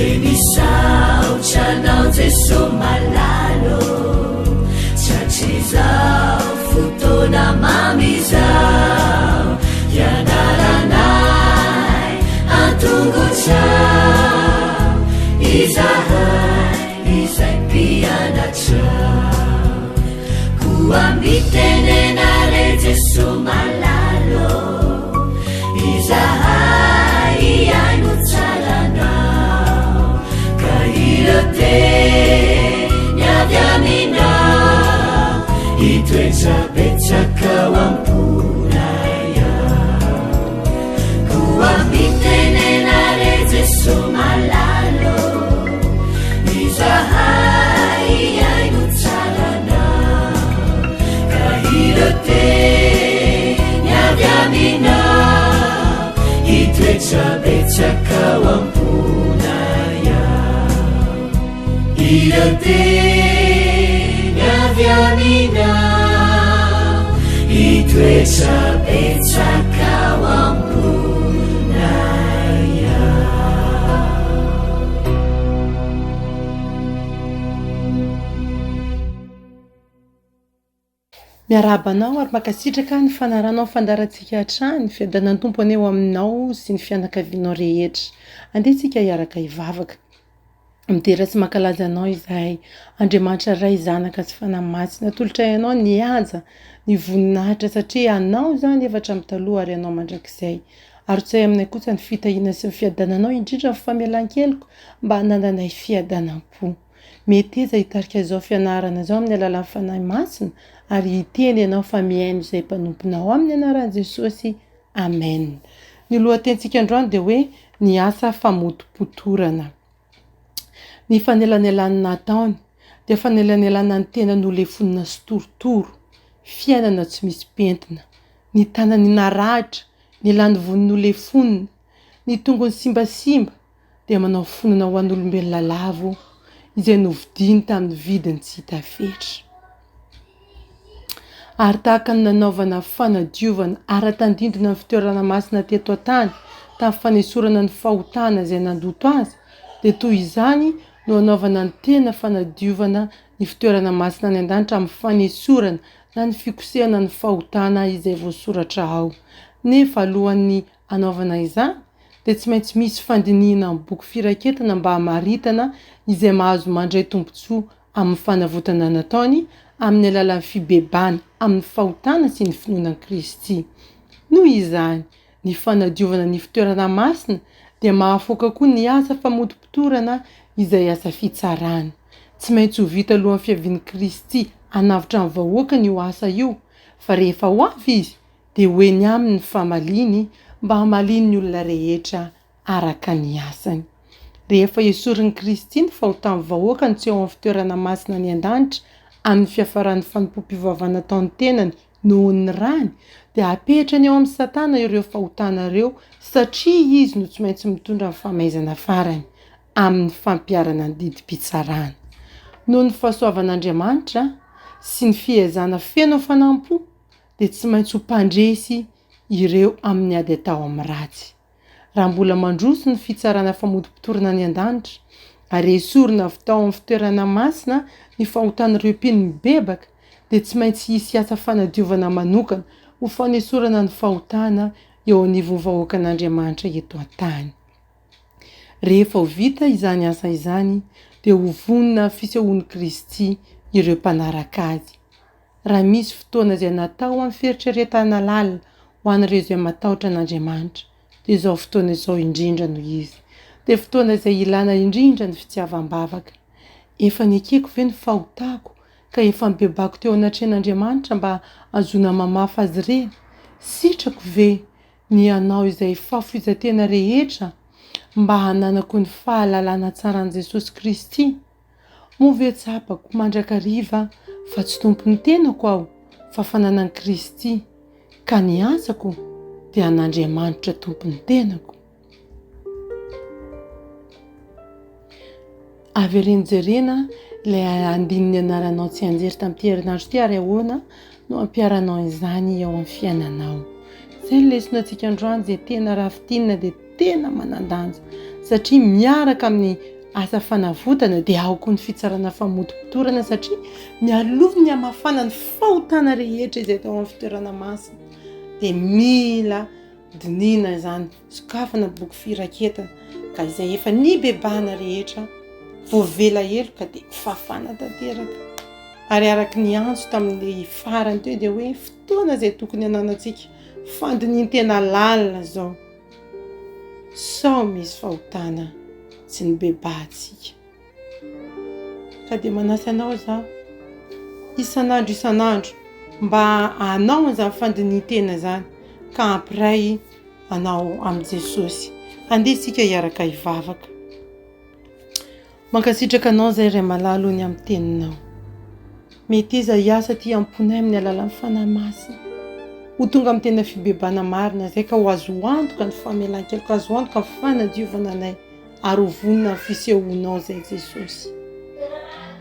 Dia misaotra anao Jeso malala ô, Tratrizao fotoana mamy izao, Hianaranay an-tongotrao, Izahay izay mpianatrao. Koa mitenena re Jeso malala ô, Izahay hihaino tsara anao, Ka ireo teny avy aminao, Hitoetra betsaka ao am-ponay ao. Koa mitenena re Jeso malala ô, Izahay hihaino tsara anao, Ka ireo teny avy aminao, Hitoetra betsaka ao am-ponay ao. Ireo teny avy aminao, Hitoetra betsaka ao am-ponay ao. Miarahaba anao ary mankasitraka ny fanaranao ny fandaharantsika hatrany. Fiadanan'ny Tompo anie ho aminao sy ny fianakavianao rehetra. Andeha isika hiaraka hivavaka. Midera sy mankalaza anao izahay, Andriamanitra Ray, Zanaka sy Fanahy Masina. Atolotray anao ny haja, ny voninahitra satria anao izany efa hatramin'ny taloha ary anao mandrakizay. Arotsay aminay kosa ny fitahiana sy ny fiadananao, indrindra ny famelan-keloka mba hanananay fiadanam-po. Meteza hitarika izao fianarana izao amin'ny alalan'ny Fanahy Masina ary hiteny Ianao fa mihaino izay mpanomponao amin'ny anaran'i Jesosy. Amen. Ny lohatenintsika androany dia hoe ny asa famotopotorana. Ny fanelanelanana ataony dia fanelanelanana ny tena nolefonina sy torotoro, fiainana tsy misy pentina, ny tanany naratra, ny lanivoany nolefonina, ny tongony simbasimba, dia manao fonana ho an'olombelona lavo izay novidiany tamin'ny vidiny tsy hita fetra. Ary tahaka ny nanaovana fanadiovana ara-tandindona ny fitoerana masina teto an-tany tamin'ny fanesorana ny fahotana izay nandoto azy, dia toy izany no hanaovana ny tena fanadiovana ny fitoerana masina any an-danitra amin'ny fanesorana na ny fikosehana ny fahotana izay voasoratra ao. Nefa alohan'ny hanaovana izany dia tsy maintsy misy fandinihina amin'ny boky firaketana mba hamaritana izay mahazo mandray tombontsoa amin'ny fanavotana nataony amin'ny alalan'ny fibebahana amin'ny fahotana sy ny finoana an'i Kristy. Noho izany, ny fanadiovana ny fitoerana masina dia mahafoaka koa ny asa famotopotorana izay asa fitsarana. Tsy maintsy ho vita alohan'ny fiavian'i Kristy hanavotra ny vahoakany io asa io, fa rehefa ho avy Izy dia ho eny aminy ny famaliany mba hamaliany ny olona rehetra araka ny asany. Rehefa esorin'i Kristy ny fahotan'ny vahoakany tsy eo amin'ny fitoerana masina any an-danitra amin'ny fiafaran'ny fanompoam-pivavahana ataon'ny tenany noho ny rany, dia apetrany eo amin'i Satana ireo fahotana ireo satria izy no tsy maintsy mitondra ny famaizana farany amin'ny fampiharana ny didim-pitsarana. Noho ny fahasoavan'Andriamanitra sy ny fiezahana feno hafanam-po, dia tsy maintsy ho mpandresy ireo amin'ny ady atao amin'ny ratsy. Raha mbola mandroso ny fitsarana famotopotorana any an-danitra, ary esorina avy tao amin'ny fitoerana masina ny fahotan'ireo mpino mibebaka, dia tsy maintsy hisy asa fanadiovana manokana ho fanesorana ny fahotana eo anivon'ny vahoakan'Andriamanitra eto an-tany. Rehefa ho vita izany asa izany, dia ho vonona amin'ny fisehoan'i Kristy ireo mpanaraka azy. Raha misy fotoana izay natao amin'ny fieritreretana lalina ho an'ireo izay matahotra an'Andriamanitra, dia izao fotoana izao indrindra no izy. Dia fotoana izay ilana indrindra ny fitiavam-bavaka. Efa nekeko ve ny fahotako ka efa nibebako teo anatrehan'Andriamanitra mba hahazoana mamafa azy ireny? Sitrako ve ny hanao izay fahafoizan-tena rehetra mba hananako ny fahalalana tsaran'i Jesosy Kristy? Moa ve tsapako mandrakariva fa tsy tompon'ny tenako aho fa fananan'i Kristy, ka ny asako dia an'Andriamanitra tompon'ny tenako? Avereno jerena ilay andininy nianaranao tsianjery tamin'ity herinandro ity ary ahoana no ampiharanao izany eo amin'ny fiainanao. Izay ny lesona antsika androany izay tena raha fintinina dia. tena manan-danja satria miaraka amin'ny asa fanavotana dia ao koa ny fitsarana famotopotorana satria mialoha ny hamafana ny fahotana rehetra izay tao amin'ny fitoerana masina dia mila dinihina izany, sokafana boky firaketana ka izay efa nibebahana rehetra voavela heloka dia fafana tanteraka. Ary araka ny antso tamin'ny farany teo dia hoe fotoana izay tokony hananantsika fandinihin-tena lalina izao sao misy fahotana tsy nibebahantsika. Ka dia manasa anao izaho isan'andro isan'andro mba hanao an'izany fandinihin-tena izany ka hampiray anao amin'i Jesosy. Andeha isika hiaraka hivavaka. Mankasitraka anao izay Ray malala ny amin'ny teninao. Meteza hiasa aty am-ponay amin'ny alalan'ny Fanahy Masina. Ho tonga amin'ny tena fibebana marina izay ka ho azo antoka ny famelan-keloka, azo antoka ny fanadiovana anay ary ho vonona amin'ny fisehoanao izay Jesosy.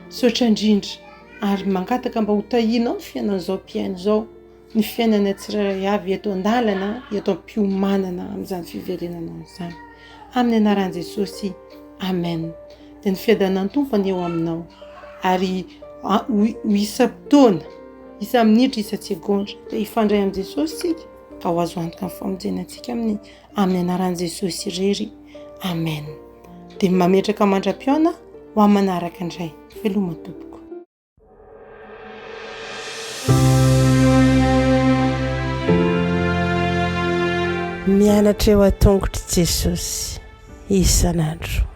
Misaotra indrindra ary mangataka mba ho tahianao ny fiainan'izao mpihaino izao, ny fiainana tsirairay avy eto an-dalana, eto am-piomanana amin'izany fiverenanao izany. Amin'ny anaran'i Jesosy, Amen. Dia ny fiadanan'ny Tompo anie ho aminao ary ho isam-potoana, isa-minitra, isa-tsegondra dia hifandray amin'i Jesosy isika ka ho azo antoka ny famonjena antsika amin'ny amin'ny anaran'i Jesosy irery. Amen. Dia mametraka mandra-pihaona ho amin'ny manaraka indray. Veloma tompoko. Mianatra eo an-tongotr'i Jesosy isan'andro.